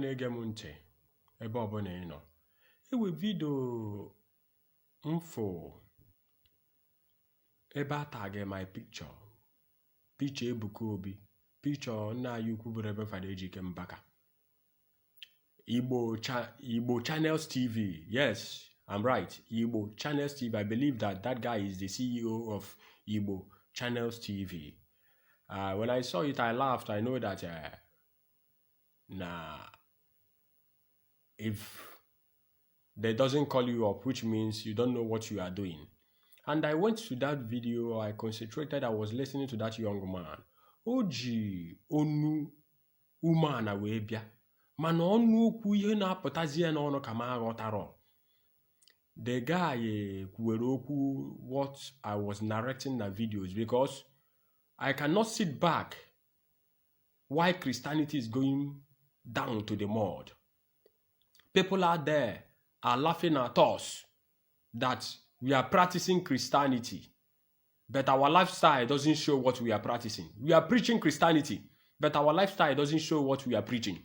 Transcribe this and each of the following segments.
Na-ege m ntị ebe ọbụla ị nọ, ewe video m fụ ebe a tag my picture, picture Ebuka Obi, picture nna anyị ukwu bụ Reverend Fada Ejike Mbaka, Igbo Channels TV. Yes, I'm right, Igbo Channels TV. I believe that that guy is the CEO of Igbo Channels TV. When I saw it, I laughed. I know that nah, if they doesn't call you up, which means you don't know what you are doing. And I went to that video, I concentrated, I was listening to that young man. O ji onu umeala wee bịa, mana ọnụ okwu ihe na-apụtazi ya n'ọnụ ka m aghọtarọ. The guy kwuwere okwu what I was narrating na videos, because I cannot sit back why Christianity is going down to the mud. People out there are laughing at us that we are practicing Christianity, but our lifestyle doesn't show what we are practicing. We are preaching Christianity, but our lifestyle doesn't show what we are preaching.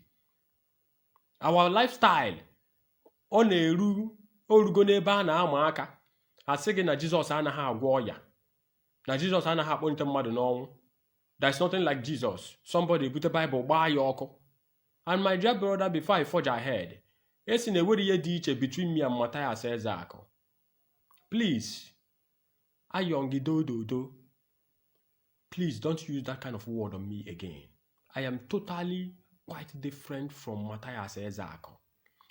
Our lifestyle, ọ na-eru orugo n'ebe a na-ama aka asị gị na Jizọs anaghị agwọ ọya, na Jizọs anaghị akpọlite mmadụ n'ọnwụ. There's nothing like Jesus. Somebody ebute Bible gbaa ya ọkụ. And my dear brother, before I forge ahead, esi na enwere ihe dị iche between me and Matthias Ezeakụ. Please, ayọ gị dododo, please don't use that kind of word on me again. I am totally quite different from Matthias Ezeakụ.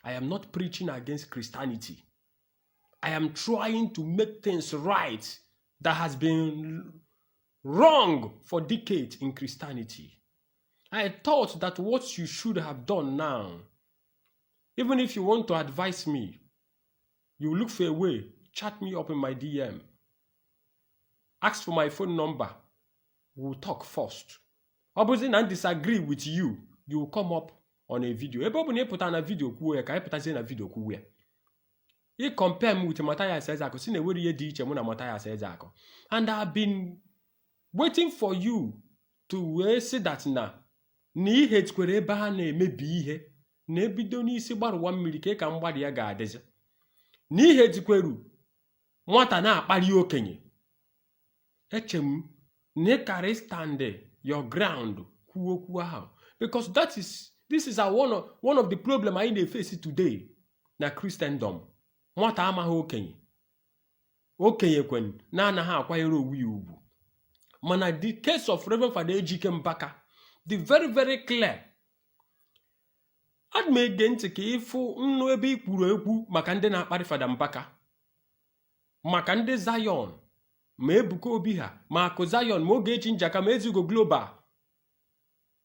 I am not preaching against Christianity. I am trying to make things right that has been wrong for decades in Christianity. I thought that what you should have done now, even if you want to advise me, you look for a way, chat me up in my DM, ask for my phone number, we'll talk first. Ọ bụzi na m disagree with you, you will come up on a video. Ebe ọ bụ na ị pụta na video kwuo ya, ka anyị pụtazie na video kwuo ya. Ị compare m with Matthias Ezeakụ, si na enwere ihe dị iche mụ na Matthias Ezeakụ. And I've been waiting for you to wee sị that na ihe tikwere ebe a na-emebi ihe na ebido n'isi gbarụwa mmiri ka mgbari ya ga-adịzi na ihe tikweru nwata na-akpali okenye. Eche m na ị kara stand your ground kwuo okwu ahụ, because that is this is our one of the problem anyị na-efesi today na Christendom. Nwata amaghị okenye, okenye kwen na-anaghị akwanyere onwe ya ugwu. Mana the case of Reverend Father Ejike Mbaka dị very, very clear. Ana m ege ntị ka ịfụ nnu ebe ị kwuru ekwu maka ndị na-akparị Fada Mbaka, maka ndị Zion, ma Ebuka Obi ha, ma Akụ Zion, ma Ogechi Njaka, ma Ezugo Global,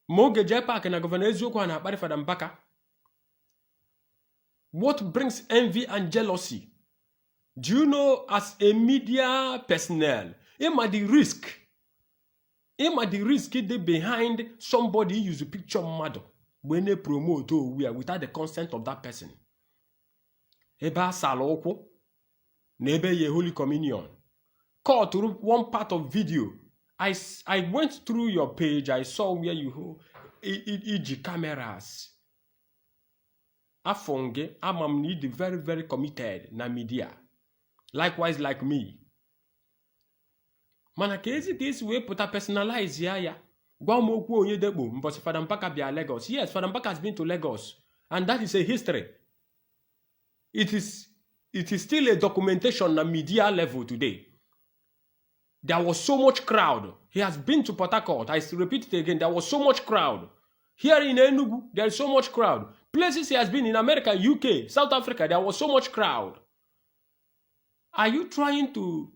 ma Oge Jee Park na Governor Eziokwu ha na-akparị Fada Mbaka. What brings envy and jealousy? Do you know, as a media personnel, ịma the risk dị behind somebody use picture mmadụ wee na-promote owu ya without the consent of that person? Ebe a sara ụkwụ na ebe ye Holy Communion cut one part of video. I went through your page. I saw where you iji cameras. Afọ gị, ama m na ị dị very, very committed na media, likewise like me. Mana ka ezi ka esi wee pụta personalize ya, gwa m okwu onye dekpo mbọsị Fada Mbaka bịa Lagos. Yes, Fada Mbaka has been to Lagos, and that is a history. It is still a documentation na media level today. There was so much crowd. He has been to Port Harcourt. I repeat it again, there was so much crowd. Here in Enugu, there is so much crowd. Places he has been in America, UK, South Africa, there was so much crowd. Are you trying to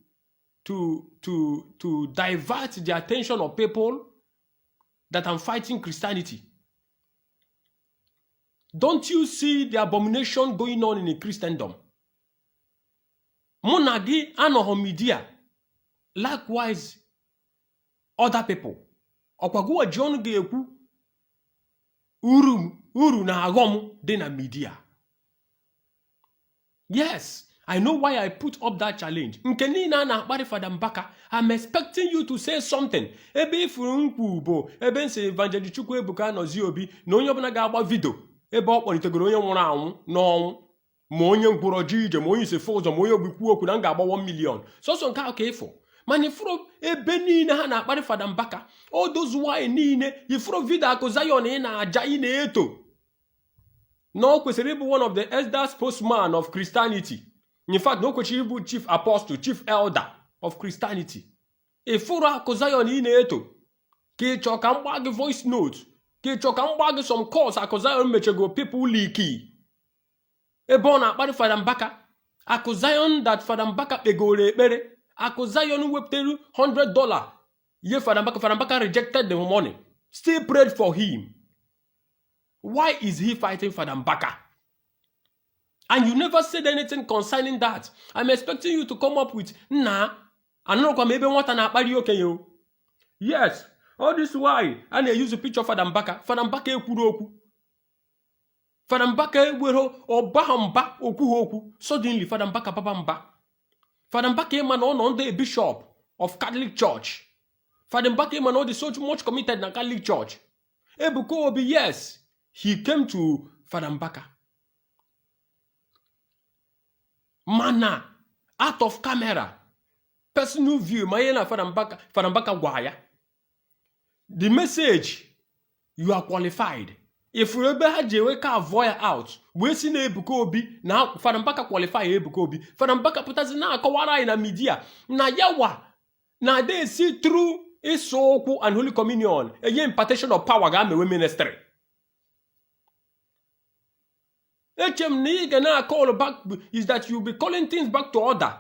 divert the attention of people that I'm fighting Christianity? Don't you see the abomination going on in the Christendom? Mụ na gị anọghọ media, likewise other people. Ọkwa gụwa ji ọnụ ga-ekwu uru uru na aghọm dị na media. Yes, I know why I put up that challenge. Nke niile a na-akparị Fada Mbaka, I'm expecting you to say something. Ebe ifuru nkwu bụ ebe nsi Evangelist Chukwuebuka Anọzie Obi na onye ọbụla ga-agba video Ebe ọ kpọlitegoro onye nwụrụ anwụ n'ọnwụ, ma onye ngwụrọ ji ije, ma onye isi fụ ụzọ, ma onye ogbi kwuo okwu na m ga-agba 1 million. Sọsọ nke ahụ ka ịfụ. Mana ifuru ebe niile ha na-akparị Fada Mbaka, all those why niile ifuru video Akụ Zion ị na-aja, ị na-eto na ọ kwesịrị ịbụ one of the elder spokesman of Christianity. In fact, na o kwesịrị ịbụ chief apostle, chief elder of Christianity. Ifuru Akụ Zion ị na-eto, ka ị chọọ ka m gbaa gị voice note, ka ị chọọ ka m gbaa gị some calls Akụ Zion mechego people leaki ebe ọ na-akparị Fada Mbaka. Akụ Zion that Fada Mbaka kpegoro ekpere. Akụ Zion wepụtara $100 ye Fada Mbaka. Fada Mbaka rejected the money, still prayed for him. Why is he fighting Fada Mbaka? And you never said anything concerning that. I'm expecting you to come up with, nna, anụrụkwa m ebe nwata na-akparị okenye o. Yes, all this why a na-use picture Fada Mbaka. Fada Mbaka ekwuru okwu. Fada Mbaka ewere ọba mba okwughị okwu. Suddenly Fada Mbaka baba mba. Fada Mbaka, ịma na ọ nọ ndị bishop of Catholic Church. Fada Mbaka, ịma na ọ dị so much committed na Catholic Church. Ebuka Obi, yes, he came to Fada Mbaka, mana out of camera, personal view, ma ihe na Fada Mbaka, Fada Mbaka gwa ya the message, you are qualified. Ifuru ebe ha ji ewe ka avọ ya out wee si na Ebuka Obi na Fada Mbaka qualify Ebuka Obi. Fada Mbaka pụtazi na-akọwara anyị na media na yawa na ada esi through ịsụ ụkwụ and Holy Communion enye impartation of power ga-amewe ministry. Eche m na ị ga na-call back is that you be calling things back to order.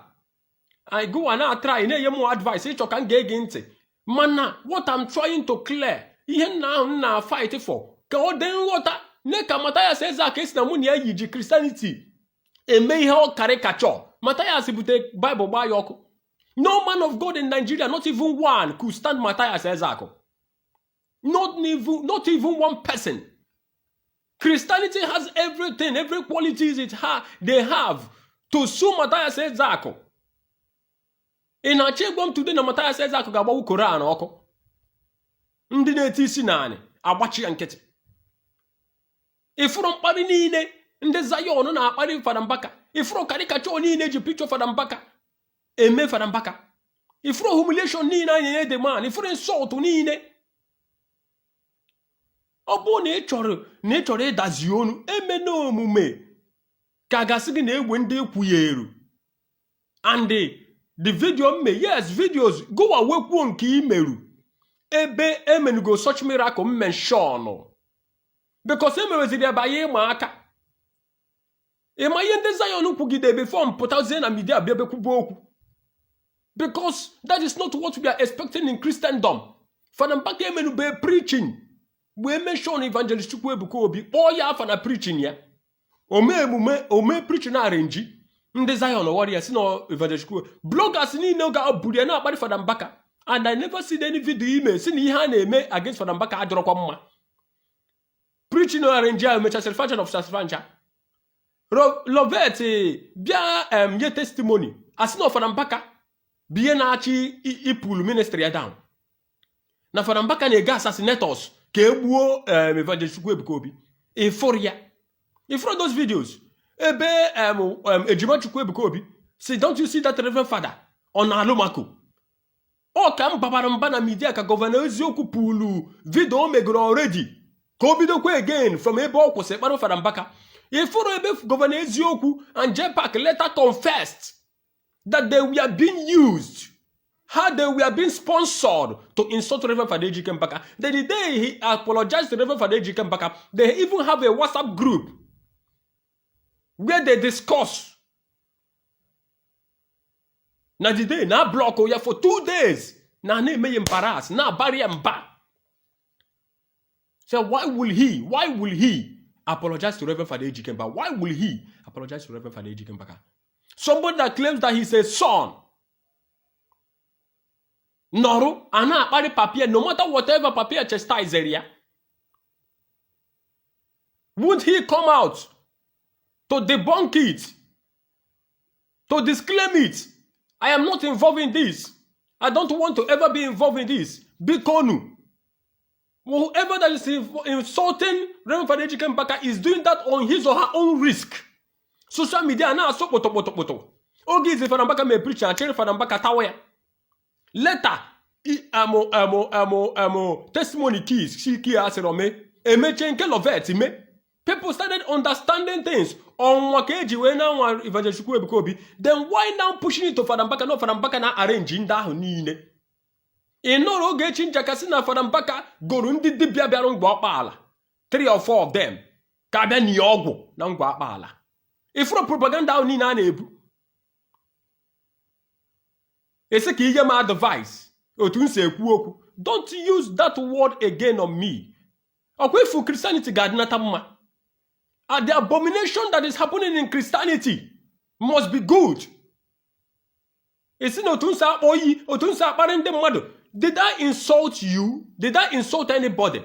I go and na-try na-enye m advice, ịchọ ka m ga-ege ntị. Mana what I'm trying to clear, ihe nna ahụ m na fight for, ka ọ dị nghọta ne ka Mathias Ezeaku esi na mụ na ya yi ji Christianity eme ihe ọ karịkachọ. Mathias bute Bible gbaa ya ọkụ. No man of God in Nigeria, not even one, could stand Mathias Ezeaku. Not even one person. Christianity has everything, every qualities it ha they have to sue Mathias Ezeaku. Ị na-achọ ịgwa m today na Mathias Ezeaku ga-agbawu Koran ọkụ? Ndị na-eti isi naanị agbachi ya nkịtị. Ifuru mkparị niile ndị Zion na-akparị Fada Mbaka, ifuru karikachọ niile ji picture Fada Mbaka eme Fada Mbaka, ifuru humiliation niile anyị enye the man, ifuru insult niile. Ọ bụrụ na ị chọrọ na ị chọrọ ịdazi onu eme n'omume ka gasị gị na egbe ndị ekwugheru and the video mme, yes, videos gowa wekwuo nke imeru ebe emenugo such miracle mention, because emeweziri ebe anyị ịma aka ịma ihe ndị Zion kwugide before m pụtazie na media bịa bekwuba okwu, because that is not what we are expecting in Christendom. Fada Mbaka emenube preaching wee mention Evangelist Chukwu Ebuka Obi, kpọọ ya afa na preaching ya. Ome emume ome preaching arrange ndị Zion ghọrọ ya si na Evangelist Chukwu. Bloggers niile ga-aburu ya na-akparị Fada Mbaka, and I never see any video ime si na ihe a na-eme against Fada Mbaka adịrọkwa mma. Preaching arrange ahụ mechasịrị function of satisfaction. Lovet bịa nye testimony, asị na Fada Mbaka bụ ihe na-achị ipulu ministry ya down, na Fada Mbaka na-ege assassinators ka e gbuo Evangelist Chukwu Ebuka Obi. Ịfụrụ ya, ịfụrụ those videos ebe ejima Chukwu Ebuka Obi si, "Don't you see that Reverend Father ọ na-alụmako?" Ọ ka m babara mba na media ka Governor Eziokwu pulu video o megoro already ka o bidokwa again from ebe ọ kwụsị kparụ Fada Mbaka. Ịfụrụ ebe Governor Eziokwu and Jepak later confessed that they were being used, how they were being sponsored to insult Reverend Father Ejike Mbaka. Then the day he apologized to Reverend Father Ejike Mbaka, they even have a WhatsApp group where they discuss. Na the day na block ya for 2 days, na na-eme ya embarrass, na abara ya mba. So why will he? Why will he apologize to Reverend Father Ejike Mbaka? Why will he apologize to Reverend Father Ejike Mbaka? Somebody that claims that he's a son nọrụ a na-akparị papia, no matter whatever papia chastisere ya, won't he come out to debunk it, to disclaim it? "I am not involved in this. I don't want to ever be involved in this. Bikonu." Whoever that is insulting Reverend Father Ejike Mbaka is doing that on his or her own risk. Social media na-asụ kpụtụkpụtụkpụtụ. Oge izi Fada Mbaka mee preaching, achịrị Fada Mbaka tawa ya. Later, amụ amụ amụ amụ testimony keys si ki asịrị ome emechie nke Lovet mee. People started understanding things. Ọnwa ka eji wee na-anwa Evangelist Chukwu Ebuka Obi. Then why now pushing it to Fada Mbaka? No, Fada Mbaka na arrange ndị ahụ niile. Ị nụrụ Ogechi Njaka sị na Fada Mbaka goro ndị dibịa bịara Ngor Okpala, three or four of them, ka abịa nye ọgwụ na Ngor Okpala. Ifuru propaganda ahụ niile a na-ebu, esi ka ihe m advice otu m si ekwu okwu. Don't use that word again on me. Ọkwa ifu Christianity ga-adịnata mma. And the abomination that is happening in Christianity must be good. Esi na otu nsi akpọ iyi, otu nsi akparị ndị mmadụ. Did I insult you? Did I insult anybody?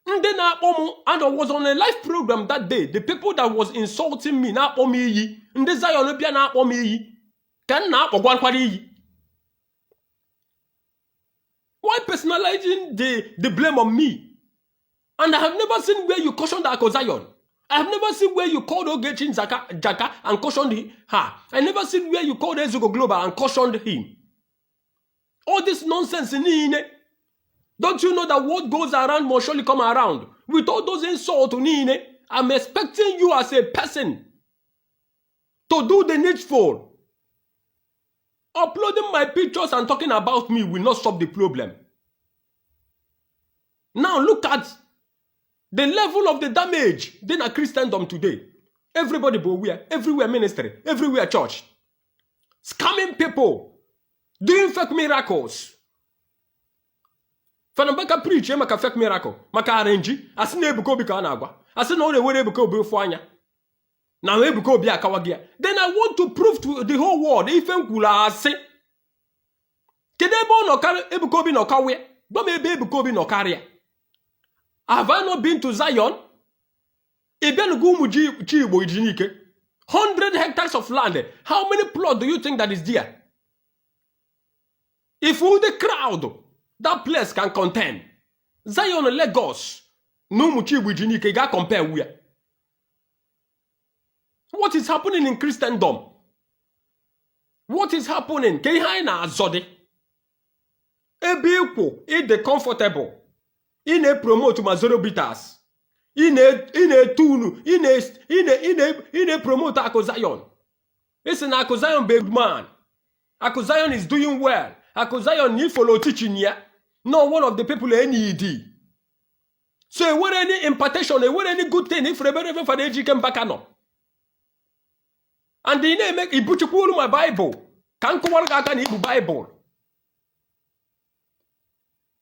Ndị na-akpọ m, and I was on a live program that day, the people that was insulting me, na-akpọ m iyi, ndị Zion bịa na-akpọ m iyi ka m na-akpọgwakwara iyi. Why personalizing the blame on me? And I have never seen where you cautioned Ako Zion. I have never seen where you called Ogechi Njaka and cautioned her. I never seen where you called Ezugo Global and cautioned him. All this nonsense niile. Don't you know that what goes around must surely come around? With all those insults niile, I'm expecting you as a person to do the needful. Uploading my pictures and talking about me will not solve the problem. Now look at the level of the damage dị na Christendom today. Everybody bụ aware, everywhere ministry, everywhere church. Scamming people, doing fake miracles. Fada Mbaka preach maka fake miracle, maka arrange, asị na Ebuka Obi ka a na-agwa. Asị na ọ na-ewere Ebuka Obi ofu anya. Na Ebuka Obi akawa gị ya. Then I want to prove to the whole world ife m kwuru asị. Kedu ebe ọ nọ karị Ebuka Obi nọ kawa ya? Gwa m ebe Ebuka Obi nọ karịa. Have I not been to Zion? Ị bịanugo ụmụ chi Igbo ji n'ike. 100 hectares of land. How many plot do you think that is there? If all the crowd that place can contain. Zion Lagos na ụmụ chi Igbo ji n'ike ga compare where. What is happening in Christendom? What is happening? Ka ihe anyị na-azọ dị. Ebe ịkwụ ịdị comfortable. Ị na-epromote ma Zoro Bitters. Ị na-etu unu, ị na-epromote Akụ Zion. Ị sị na Akụ Zion bụ a good man. Akụ Zion is doing well. Akụ Zion na follow teaching ya. No one of the people need. So enwere any impartation, enwere any good thing ifuru ebe Reverend Father Ejike Mbaka nọ. And ị na-eme ibuchikwuru ma Bible ka m kụwara gị aka na ibu Bible.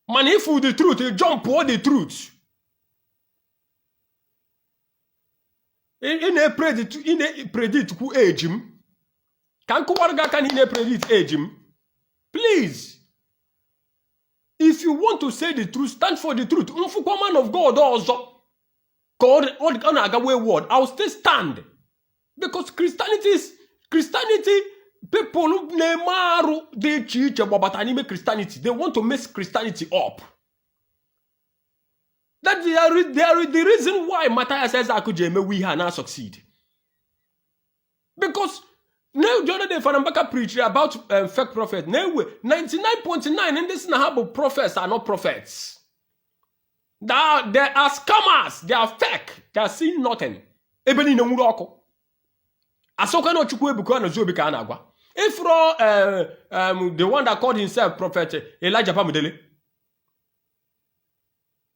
Mana if the truth, you jump pụọ the truth. Ị na-epredict kwu age m. Ka m kụwara gị aka na ị na-epredict age m. Please, if you want to say the truth, stand for the truth. Mfụkwa man of God ọzọ ka ọ na-aga wayward, I will still stand. Because Christianity people na-eme arụ dị iche iche gbabata n'ime Christianity. They want to mess Christianity up. That they are the reason why Matthias Ezeaku ji emewe ihe a na succeed. Because now the other day Fada Mbaka preached about fake prophet. Na-ewe 99.9 ndị si na ha bụ prophets are not prophets. They are scammers. They are fake. They are seeing nothing. Ebe niile nwuru ọkụ. Asọkwa na Chukwu Ebuka na Obi ka a na-agwa. Ifro the one that called himself Prophet Elijah Bamidele.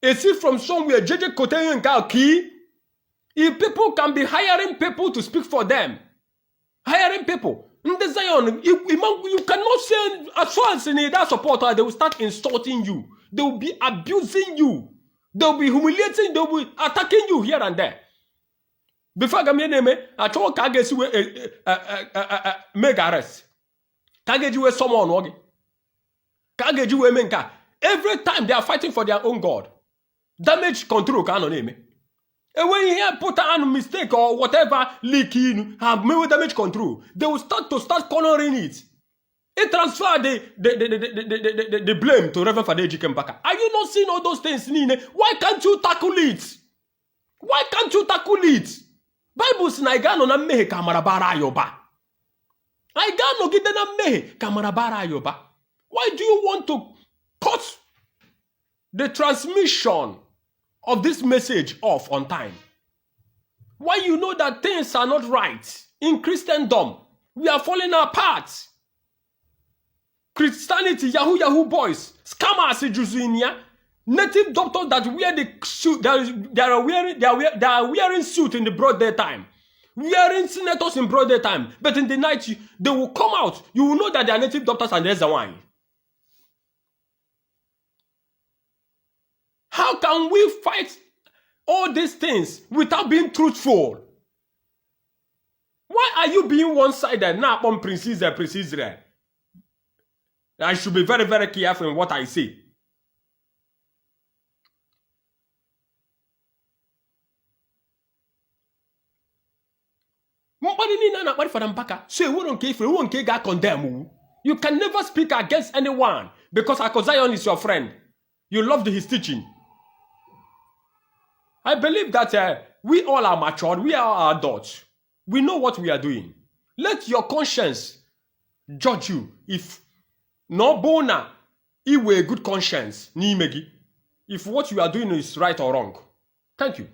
Esi from somewhere jeje kote ihe nke ahụ kii. If people can be hiring people to speak for them. Hiring people. Ndị Zion, you cannot say, as far as in that support, they will start insulting you. They will be abusing you. They will be humiliating, they will be attacking you here and there. Before aga m ihe na-eme, achọghị ka a ga-esi wee make arrest. Ka a ga-eji wee summon gị. Ka a ga-eji wee mee nke a. Every time they are fighting for their own God. Damage control ka a nọ na-eme. Enweghị ihe pụta anụ mistake or whatever leak inu ha mewe damage control. They will start to start cornering it. He transfer the blame to Reverend Father Ejike Mbaka. Are you not seeing all those things niile? Why can't you tackle it? Why can't you tackle it? Bible sị na anyị ga-anọ na mmehie ka amara bara anyị ụba. Anyị ga-anọgide na mmehie ka amara bara anyị ụba. Why do you want to cut the transmission of this message off on time? Why you know that things are not right in Christendom? We are falling apart. Christianity, Yahoo Yahoo boys, scammers juzu in ya. Native doctors that wear the suit, they are wearing suit in the broad daytime, wearing senators in broad daytime, but in the night they will come out. You will know that they are native doctors and there's a wine. How can we fight all these things without being truthful? Why are you being one-sided? Now, I'm Prince Israel, Prince Israel. I should be very, very careful in what I say. Mkparị niile a na-akparị Fada Mbaka so enwero nke ifere enwero nke ị ga-condemn wu. You can never speak against anyone because Akụ Zion is your friend. You loved his teaching. I believe that we all are matured, we are adults. We know what we are doing. Let your conscience judge you if na ọ bụ na i nwee good conscience n'ime gị if what you are doing is right or wrong. Thank you.